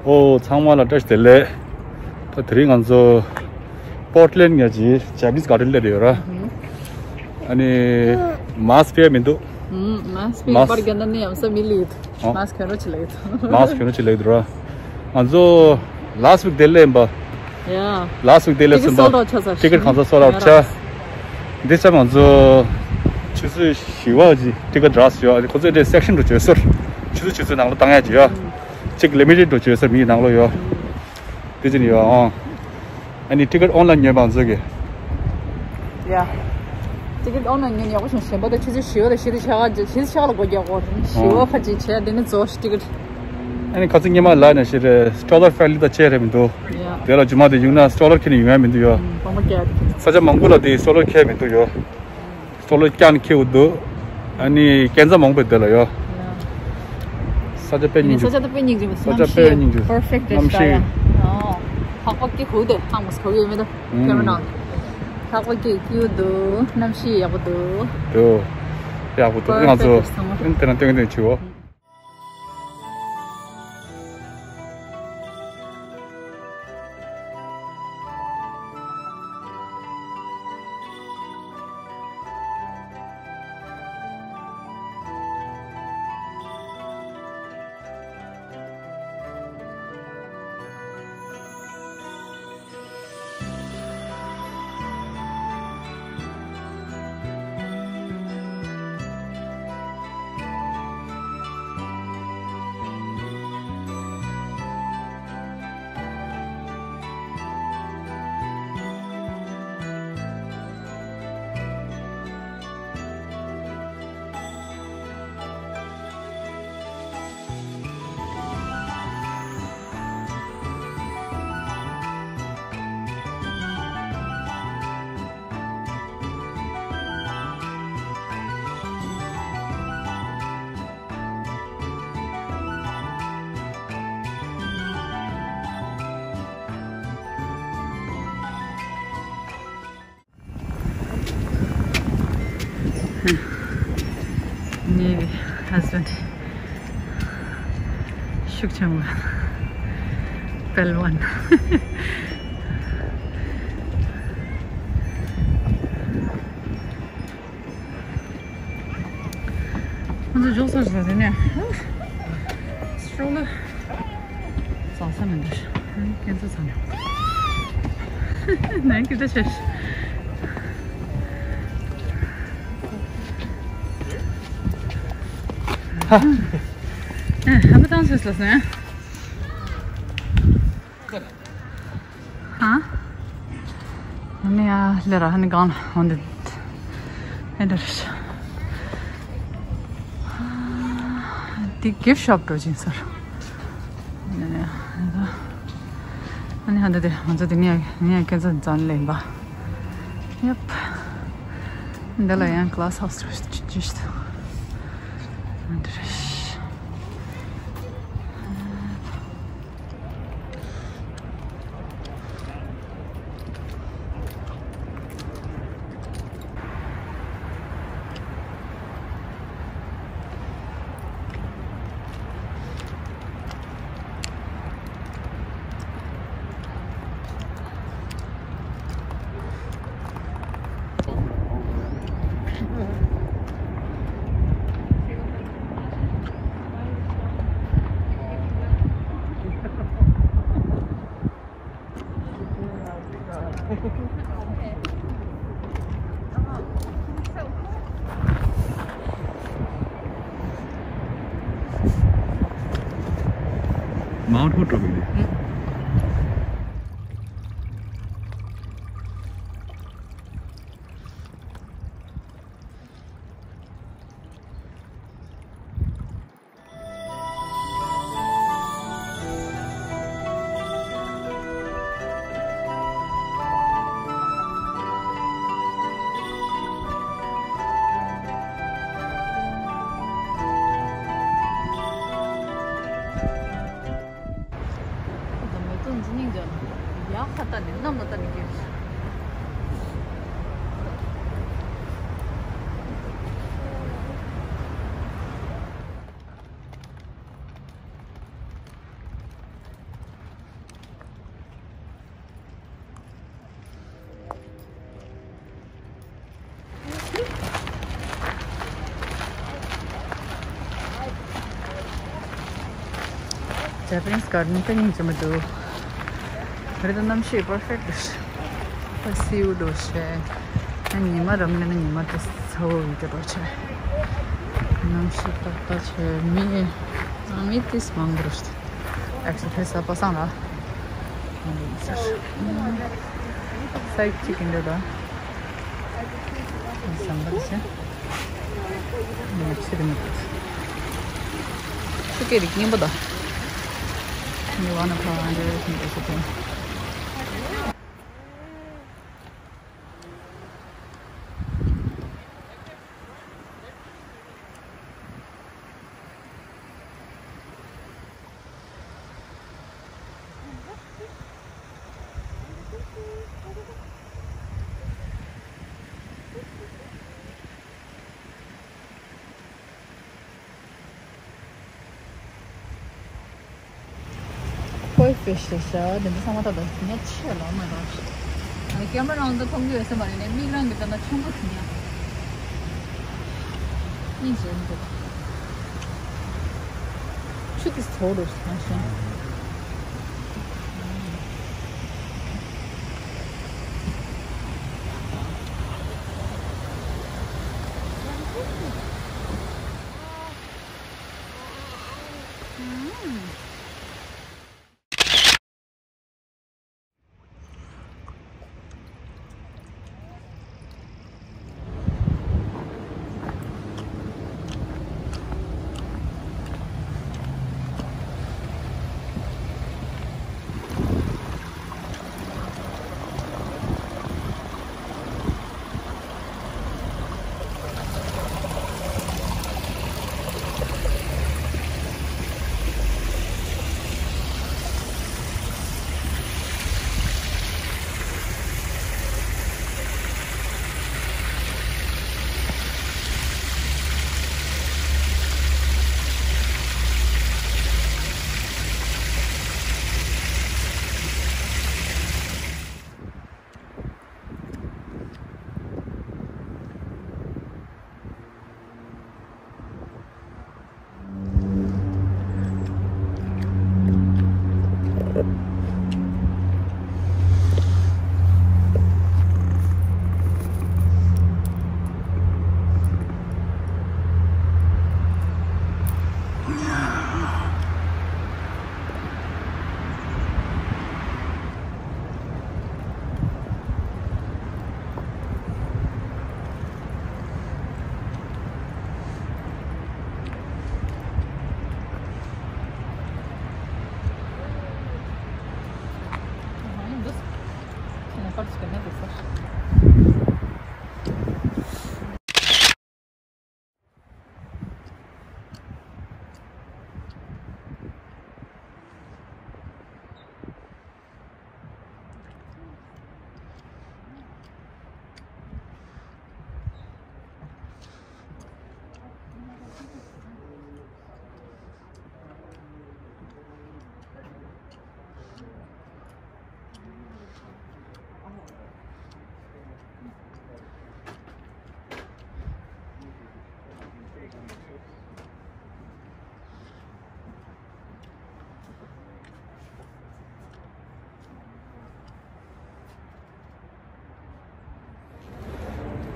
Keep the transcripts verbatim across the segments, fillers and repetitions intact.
ཨོ། ཚང་མ་ལ་བཀྲ་ཤིས་བདེ་ལེགས། ད་དེ་རིང་ང་ཚོ་པོར་ཊི་ལེན་ཌི་ནང་གི་ཇེ་པི་ནི་སི་གར་ཌེན་སླེབས་ཡོད་ར། ཨ་ནི་མཱ་སི་ཀི་ཕྱེ་མི་འདུག་མཱ་སི་ཀི་མཱ་སི་ཀི་པར་རྒྱག་ན་ནི་ཡང་ས་མི་ལུས། ཨོ། མཱ་སི་ཀི་གྱོན་རོགས་བྱེད་ལེགས་འདུག་མཱ་སི་ཀི་གྱོན་རོགས་བྱེད་ལེགས་འདུག་ར། ང་ཚོ་ལཱ་སི་ཊི་ཝིག་དེ་སླེབས་པ། ཡ། ལཱ་སི་ཊི་ཝིག་དེ་སླེབས་སོང་པ། ཊི་ཀེ་ཊི་སོལ་ཌི་ཨའུཊ་ཆགས་ཚར། ཊི་ཀེ་ཊི་གང་ས་སོལ་ཌི་ཨའུཊ་ཆགས། འདི་ཙམ་ང་ཚོ་ཆུ་ཚོད་བཞི་པ་ཅིག་ཊི་ཀེ་ཊི་རག་སོང་ཡ། ཁོ་ཚོས་འདྲ་སེག་ཤན་འགྲོ་བྱོས་ཟེར། ཆུ་ཚོད་ཆུ་ཚོད་ནང་ལ་བཏང་ཡ་ཅིག་ཡ། གཅིག་ལི་མི་ཊེཌ་འགྲོ་བྱོས་ཟེར། མི་ཡི་ནང་ལོགས་ཡོད། དེ་ཅི་ནི་ཡོད་ཨང་། ཨ་ནི་ཊི་ཀེ་ཊི་ཨོན་ལན་ཉོས་པ་ང་ཚོ་གི། ཡ། ཊི་ཀེ་ཊི་ཨོན་ལན་ཉོས་ཡག་པོ་བྱུང་། གཞན་པ་དང་ཆུ་ཚོད་བཞི་པ་དང་བཞི་དང་ཕྱེད་ཀ་བཞི་དང་ཕྱེད་ཀ་ལ་སྒོ་རྒྱག་གོ། བཞི་པ་ཁ་ཅིག་བྱས་དེ་ནི་རྫོགས་ཤིག་ཊི་ཀེ་ཊི། ཨ་ནི་ཁ་ཚིག་སྔོན་མ་ལ་ནས་ཤི་རེད། སི་ཊོ་ལར་ཕྲེན་ཌི་ལི་དང་བཅས་རེད་མི་འདུག་ཡ། དེ་ལ་རྗེས་མ་དེ་ཡོང་ན་སི་ཊོ་ལར་ཁྱེར་ནས་ཡོང་ཡ་མི་འདུག་ཡ། ཨུམ། པང་པ་བཀལ་ཡ་དེ་ཁྱེར་ན། ས་ཆ་མང་པོ་ལ་དེ་སི་ཊོ་ལར་ཁྱེར་མི་འདུག་ཡ། སི་ཊོ་ལར་བཀལ་ནས་ཁྱེར་འུ་འདུག་ཨ་ནི་སྐས་འཛེག་མང་པོ་དེ་ལ་ཡོད། ཡ། ས་ཆ་དཔེ་སྙིང་རྗེ། ས་ཆ་དཔེ་སྙིང་རྗེ། ས་ཆ་དཔེ་སྙིང་རྗེ། པར་ཕེག་ཊི་རེད་ཤག་ཡ། ཨོ། ལྷགས་པ་སྐྱིད་ཁུག་དེ་ཧང་མོ་སི་ཁོ་གི་མེད་དོ། ཨུམ། ཁེ་མ་ར་ནང་། ལྷགས་པ་སྐྱིད་སྐྱིད་འདུག་གནམ་གཤིས་ཡག་པོ་འདུག་དོ། ཡག་པོ་འདུག་ང་ཚོ་པར་ཕེག་ཊི་ཚང་མ། ཨ་ནི་དེ་ན་ཏན་ཏན་བྱེད་འོ། ངའི་ཧ་སི་བྷེན་ཌི་ཤུགས་ཆེན་པོ། པེལ་ཝན། ང་ཚོ་འཇོག་ས་རེད་དེ་ནས། སྤྲོ་ལོ། བཟང་ས་མི་འདུག་སྐྱེ་འཚོ་ཚང་། ནང་གི་ད་ཤེས། ཧ། ཨ་ཧ་པ་ཏང་ཤེས་ལ་སེ། ཧ། ཨ་ནི་ཡ་ལེ་ར་ཧ་ནི་གང་ལ་འོན་ཏེ། ཨེ་འདྲ་རེད། འདི་གིཕ་ཤོབ་འགྲོ་ཅིང་ཟེར། ཨ་ནི་ཧ་འདི་དེ་ང་ཚོ་འདི་ནས་ནས་སྐད་ཆ་འཛིན་ལེན་པ། ཡབ། འདི་ལ་ཡང་གླ་སི་ཧའུ་སི་འགྲོ་ཅིང་ཟེར། ཨེ་འདྲ་རེད། མའོན་ཧུ་འགྲོ་གི་ཡིན། མེ་ཏོག་འཛིན་སྙིང་རྗེ། ཡག་ཁ་ལྟ་ནས་གནམ་ལ་ལྟ་ནས་སྐྱེས། Japanese garden དེ་སྙིང་རྗེ་མོ་འདུག་རི་དང་གནམ་གཤིས་perfect རེད། ད་སེའུ་འགྲོ་བྱས། ཨ་ཉི་མ་རམ་ལེན་ན་ཉི་མ་དེ་ཚ་བོ་ཡིན་གྱི་འགྲོ་བྱས། གནམ་གཤིས་ཏག་ཏག་བྱས་མི་ཨ་མི་ཏིས་མང་པོ་རེད། Actually ཕེ་ས་པ་སང་ལ་མང་པོ་ཡིན་ཟེར། སའིཌ་གཅིག་ཡིན་འདྲ་ད། བསམ་པ་དེ་བྱས། ཆུ་དེ་མི་ཐུབ། ཆུ་སྐད་རིགས་སྙན་པོ་དང་། You wanna go under the ocean? ཁོའི་ཕི་ཤི་ཤ་དེ་འདྲ་ཚང་མ་ད་ལྟ་ཉག་ཆེ་ལ་མ་རེད། ཨ་ཀེ་མ་ར་ནང་དུ་མཐོང་རྒྱུ་ཡོད་ས་མ་རེད་ནས་མིག་རང་གི་ལྟ་ན་ཆུང་པོ་དེ་ཉག་སྙིང་རྗེ་མི་འདུག་ཆུ་དེ་ཚོ་རུ་སོང་ཞིང་།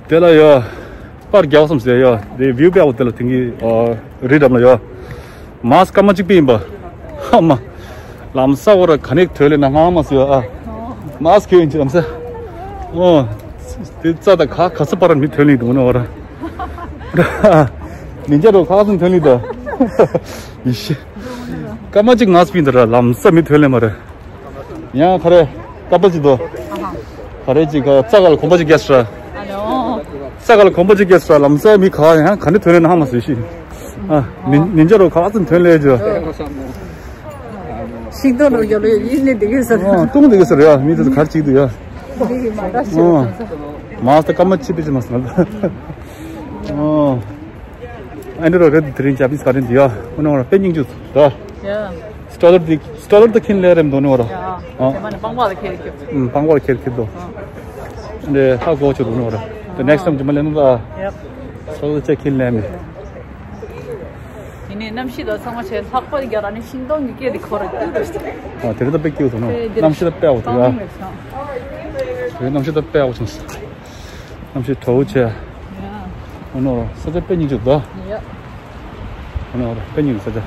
དེ་ལ་ཡོ། པར་རྒྱག་སོང་ཟེར་ཡོ། དེ་བིའུ་པའོ་དེ་ལ་དེང་གི་ཨོ་རི་འགྲམ་ལ་ཡོ། མཱ་སི་ཀ་སྐར་མ་གཅིག་པའི་ཡིན་པ། ཧ་མ། ལམ་ས་འོ་ར་ག་ནས་ཐོན་ལེ་ན་ཧང་མ་སི་ཡོ་ཨ། མཱ་སི་ཀ་ཡིན་ཅི་ལམ་ས། ཨོ། དེ་རྩ་དང་ཁ་ཁ་ས་པར་མི་ཐོན་ལེ་འདུག་ན་འོ་ར། ཉིན་རྒྱ་རོ་ཁ་སང་ཐོན་ལེ་ད། ཡི་ཤི། སྐར་མ་གཅིག་མཱ་སི་ཀ་པའི་ཡིན་ད་ར་ལམ་ས་མི་ཐོན་ལེ་མ་ར། ཡང་ག་རེ། ཀ་པ་ཅིག་དོ། ག་རེ་ཅིག་ག་རྩ་ག་ལ་གོམ་པ་ཅིག་རྒྱག་ས། རྩ་ག་ལ་གོམ་པ་ཅིག་རྒྱག་ས་ལམ་སའི་མི་ག་ཡང་ག་འདྲ་ཐོན་ལེ་ན་ཧ་མ་སུ་ཤི། ཨ། མི་མི་འཇའ་རོ་ག་ཚོད་ཐོན་ལེ་ཇོ། ཤིང་ཏོག་རོ་ཡོད་ལེ་ཡིན་ལེ་འདི་གི་ས། ཨ། ཏུང་འདི་གི་ས་རེད་ཡ། མི་དེ་ཚོ་ག་རེ་བྱེད་ཀྱི་འདུག་ཡ། འདི་གི་མ་འདྲ་ཞིག་ཨ། མ་སྟ་ཀ་མ་ཆི་པི་ཅི་མ་སོང་ལ། ཨ། ཨ་འདྲ་རོ་རེད། དེ་རིང་ཇ་པི་སི་ག་རེ་འདི་ཡ། ཨོ་ན་ར་པེ་ཉིང་ཅུ་ད། ཡ། སི་ཊོ་ལར་འདི་སི་ཊོ་ལར་འདི་ཁྱིན་ལེ་རེམ་དོ་ནི་བ་ར། ཡ། ཨ། ཇེ་མ་ནི་པང་པ་ལ་ཁེལ་ཁེལ། ཨུམ། པང་པ་ལ་ཁེལ་ཁེལ་དོ། ཨ། འདི་ཧ་གོ་ཆོད་དོ་ནི་བ་ར། The next time ཇེ་མ་ལེ་ནི་ད། ཡ། སི་ཊོ་ལར་ཅེ་ཁྱིན་ལེ་མི། ནས་གནམ་གཤིས་དང་ཚང་མ་བྱས་ལྷག་པར་རྒྱ་ར་ནས་ཤིང་སྡོང་གི་སྐད་དེ་ཁོ་ར་ཏུ་རུ་ཞིག་ཨ་དེ་རེད། ད་དཔེ་སྐྱིད་པོ་འདུག་ན། དེ་གནམ་གཤིས་ད་དཔེ་ཡག་པོ་འདུག་ཡ། སྟོང་རེད་སོང་། དེ་གནམ་གཤིས་ད་དཔེ་ཡག་པོ་བྱུང་སོང་། གནམ་གཤིས་དྲོ་པོ་བྱས། ཡ། ཨོ་ནོ་ས་ཆ་དཔེ་སྙིང་རྗེ་འདུག་ཡ། ཨོ་ནོ་དཔེ་སྙིང་རྗེ་ས་ཆ།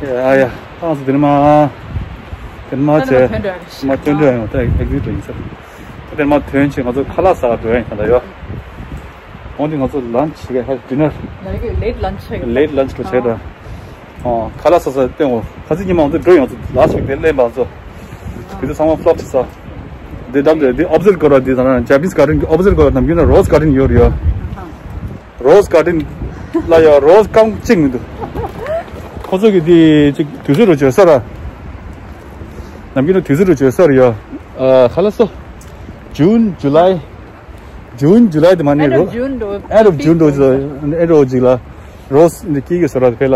ཡ་ཡ། ཏང་སི་དེ་ནི་མ། དེ་ནི་མ་ད་ནི་བྱས། མ་ཐོན་འགྲོ་ཡ་རེད། མ་ཐོན་འགྲོ་ཡ་ཡོང་ད་ཨེག་ཛིཊ་ཡིན་ས། དེ་ནི་མ་ཐོན་བྱས་ང་ཚོ་ཁ་ལག་ཟ་ག་འགྲོ་ཡ་ཡིན་ད་ཡོ། འོན་ཏེ་ང་ཚོ་ལན་ཆི་བྱེད་ཀྱི་ཧ་ཌི་ནར། ལ་ཡི་གེ་ལེཊ་ལན་ཆི་བྱེད་ཀྱི། ལེཊ་ལན་ཆི་འགྲོ་བྱས་ད། ཨ། ཁ་ལག་ཟ་ས་སྟེང་འོ། ཁ་ཚིག་ཉི་མ་ང་ཚོ་འགྲོ་ཡོང་ཚོ་ལ་སི་ཊིག་དེ་ལེན་པ་ཚོ། དེ་ཚོ་ཚང་མ་ཕློབ་བྱེད་ས། དེ་འགྲམ་དེ་དེ་ཨོབ་ཛརབ་དགོས་ར། དེ་ད་ན་ཇ་པ་ནིས་གྷར་ཌེན་གྱི་ཨོབ་ཛརབ་དགོས་ར། ནམ་རྒྱུན་ན་རོ་སི་གྷར་ཌེན་ཡོད་རེད་ཡ། རོ་སི་གྷར་ཌེན་ལ་ཡ་རོ་སི་རྐང་གཅིག་མི་འདུག་ཁོ་ཚོ་གི་དེ་ཅིག་དུས་ཚོད་རུ་བྱོས་ས་ར། ནམ་རྒྱུན་ན་དུས་ཚོད་རུ་བྱོས་ས་ར་ཡ། ཨ། ཁ་ལག་སོ། ཇུན་ཇུ་ལའི། ཇུན་ཇུ་ལའི་དེ་མ་ནི་རོ། ཨེན་ཌི་ཨོབ་ཇུན་འགྲོ། ཨེན་ཌི་ཨོབ་ཇུན་འགྲོ། ཨེན་ཌི་ཨོབ་ཅིག་ལ་རོ་སི་འདི་སྐྱེ་གི་སོ་ར་དེ་ཕེ་ལ།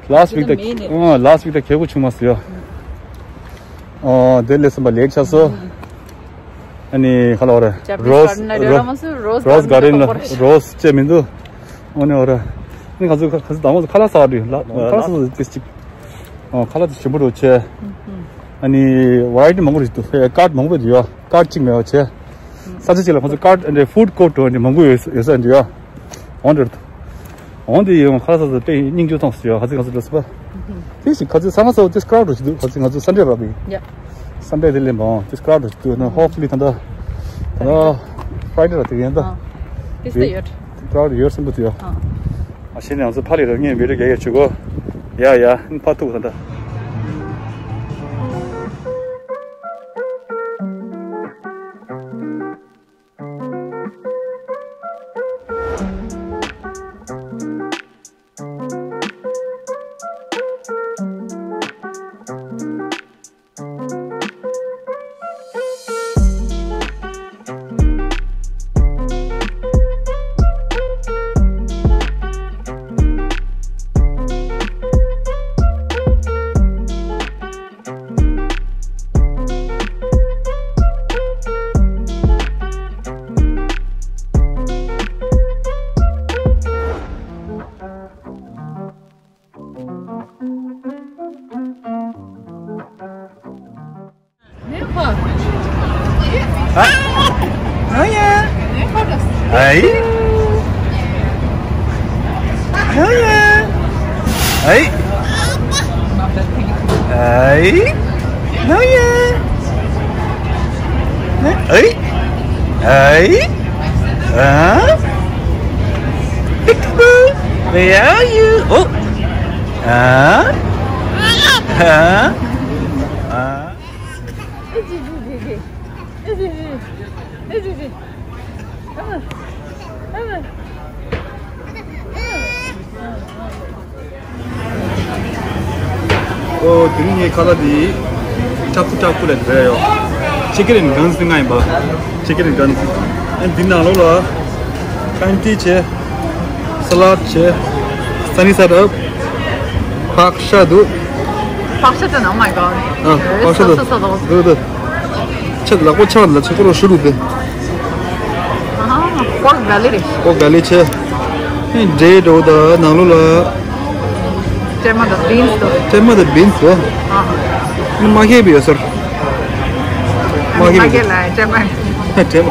ལ་སི་ཊི་ཝིག་ད། ཨ། ལ་སི་ཊི་ཝིག་ད་ཁེ་གོ་བྱུང་མ་སོང་ཡ། ཨོ། དེ་ལས་སམ་པ་ལེཊ་ཆགས་སོ། ཨ་ནི་ཁ་ལོ་ར། རོ་སི་གྷར་ཌེན་ལ་རོ་སི་གྷར་ཌེན་ལ་རོ་སི་ཅེ་མི་འདུག་ཨོ་ནི་འོ་ར། ནི་ང་ཚོ་ཁ་ཁ་ཚོ་དང་པོ་ཁ་ལག་ཟ་བ་འདྲི་ལ་ཁ་ལག་ཟ་ཏིས་ཅིག་ཨོ། ཁ་ལག་དེ་ཞིམ་པོ་རུ་བྱས། ཨ་ནི་ཝ་རའི་ཊི་མང་པོ་རེད་འདུག་ཀར་ཌི་མང་པོ་འདུག་ཡ། ཀར་ཌི་གཅིག་མེད་པ་བྱས། ས་ཆ་གཅིག་ལ་ཁོང་ཚོ་ཀར་ཌི་ཨ་ནི་ཕུཌ་ཀོར་ཊི་འདྲ་མང་པོ་ཡོད་ཡོད་ས་འདུག་ཡ། འོ་འདྲ་འདུག་འོ་འདི་ཡོང་ཁ་ལག་ཟ་ཟ་དཔེ་སྙིང་རྗེ་མཐོང་སོང་ཡ། ཁ་ཚིག་ང་ཚོ་འགྲོ་སོང་པ། དེ་ཞིག་ཁ་ཚིག་ཚང་མ་ཚོ་དེ་ཀརའུ་ཌི་རུ་ཞིག་འདུག་ཁ་ཚིག་ང་ཚོ་སན་ཌེ་ར་བི། ཡ། སན་ཌེ་དེ་ལེན་པའོ། དེ་ཀརའུ་ཌི་རུ་ཞིག་འདུག་ན་ཧོབ་ཕུ་ལི་ད་ལྟ་ད་ལྟ་ཕ་རའི་ཌེ་ར་དེ་ཡིན་ད། ཨ། དེ་ས་ཡོད། ཀརའུ་ཌི་ཡོད་སེམས་པོ་དེ་ཡོད། ཨ། ཨ་ཤེས་ནས་ང་ཚོ་ཕ་ལི་ར་ངས་བི་ཌི་ཡོ་རྒྱག་ཡ་བྱེད་གོ། ཡ་ཡ་ཕ་ཐུག་ད་ད། Where are you? Oh. Huh? Huh? Huh? ཨོ། དེ་རིང་ངའི་ཁ་ལག་འདི་ཁྲག་ཁུ་ཁྲག་ཁུ་ལ་འདྲ་ཡོད། ཅི་ཀེན་ཨེན་གན་སི་ང་ཡིན་པ། ཅི་ཀེན་ཨེན་གན་སི། ཨ་འདི་ནང་ལོགས་ལ་ཕན་ཊི་བྱས། ས་ལད་བྱས། སན་ནི་སའིཌ་ཨབ། ཕག་ཤ་འདུག་ཕག་ཤ་དེ་ནང་མ་གོ། ཨ། ཕག་ཤ་འདུག་ས་ས་ས་འདུག་འདུག་ཆེད་ལག་པ་ཆག་ལ་ཆེ་ཁོ་རོ་ཤུ་རུ་དེ། ཨ་ཧ། པོར་ཀི་བེ་ལི་རེད། པོར་ཀི་བེ་ལི་ཆེ། ཨེ་འབྲས་འགྲོ་ད་ནང་ལོགས་ལ། ཀྲེ་མ་དང་བིན་སི་དང་། ཀྲེ་མ་དང་བིན་སི་དང་། ཨ། ནི་མ་ཁེ་བི་ཡོད་སར། མ་ཁེ་བི། མ་ཁེ་ལ་ཀྲེ་མ། ཀྲེ་མ།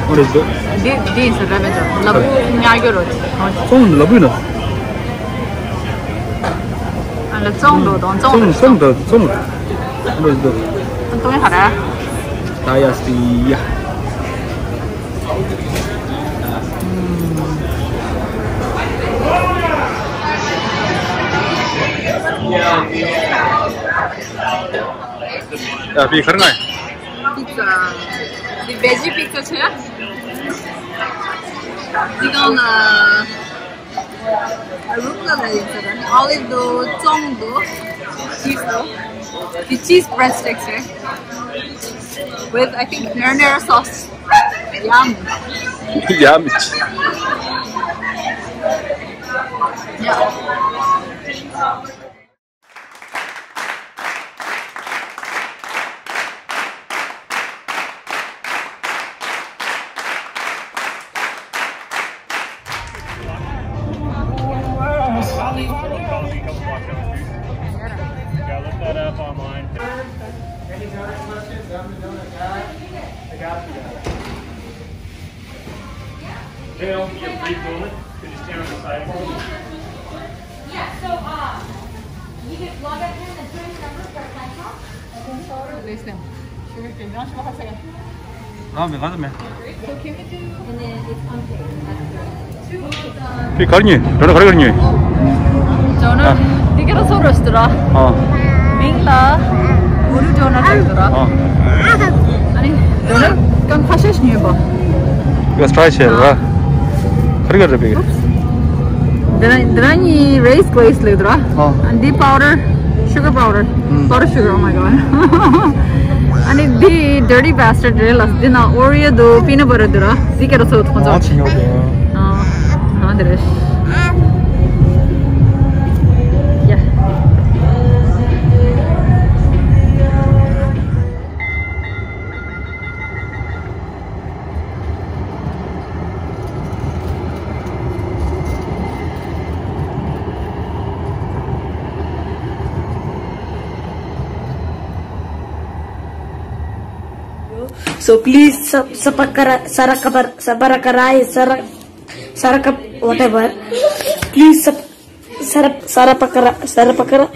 འོ་རེད་འདུག་འདི་འདི་ཡིན་ཟེར་ར་བས་ཀྱང་ལབ་ཉག་གི་རོ། ཙོང་ལབ་ཡོད་ན། ཨ་ལ་ཙོང་འགྲོ་དང་ཙོང་ཙོང་ཙོང་འགྲོ་ཙོང་། འོ་རེད་འདུག་ཙོང་ཧ་ར། ད་ཡ་སི་ཡ། ཡ་བི་ཁར་ང་། པི་ཛ། འདི་བེ་ཇི་པི་ཛ་ཆེ། འདི་གང་ལ། Arugula ལ་ཡིན་ཟེར་ན་ཨོ་ལིབ་འདུག་ཙོང་འདུག་ཅིས་འདུག་འདི་ཅིས་བྷི་རེཌ་སི་ཊིག་སི་རེད། With, I think, marinara sauce. Yum. Yum. Yeah. I'll leave, I'll leave, I'll leave. Yeah, look that up online. Any donut questions? I'm the donut guy. I got you guys. Dale, you have free donut? Could you stand on the sidewalk? Yeah, so, uh, you just log back in and put in your number for a time call, and then show her. Listen. Sure, okay, don't you have a second? ང་མི་ག་ཚོད་མེད། ཕི་གར་ཉོས། འགྲོ་ན་ག་རེ་གར་ཉོས། ཇོ་ན་ཨ། འདི་ག་ར་སོ་རོ་ཞིག་ར། ཨ། མིང་ལ་ཨུ་རུ་ཇོ་ན་ཞིག་ར། ཨ། ཨ་ནི་ཇོ་ན་གང་ཁ་ཤས་ཤིག་ཉོས་པ། ཡོ་ཊ་རའི་བྱས་ར། ག་རེ་ག་རེ་བེ། འདི་ར་འདི་ར་ནི་རེས་གི་ལེ་སི་ལེ་ར། ཨ། ཨ་འདི་པའུ་ཌར། Sugar powder. ཨུམ། Powder sugar, oh my god. ཨ་ནི་འདི་dirty bastard རེད་ལ། འདི་ན་Oreo འདུག peanut butter འདུག་ར། འདི་ག་ར་སོ་ཐོག་ཚོ། ཨ་ཆི་ཉོ་དེ། ཨ་ཨ་འདི་རེད། ཡ། So please sub subscribe, subscribe, subscribe, subscribe, whatever. Please sub subscribe, subscribe, subscribe,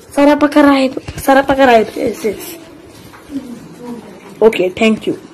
subscribe, subscribe. Yes, yes. Okay, thank you.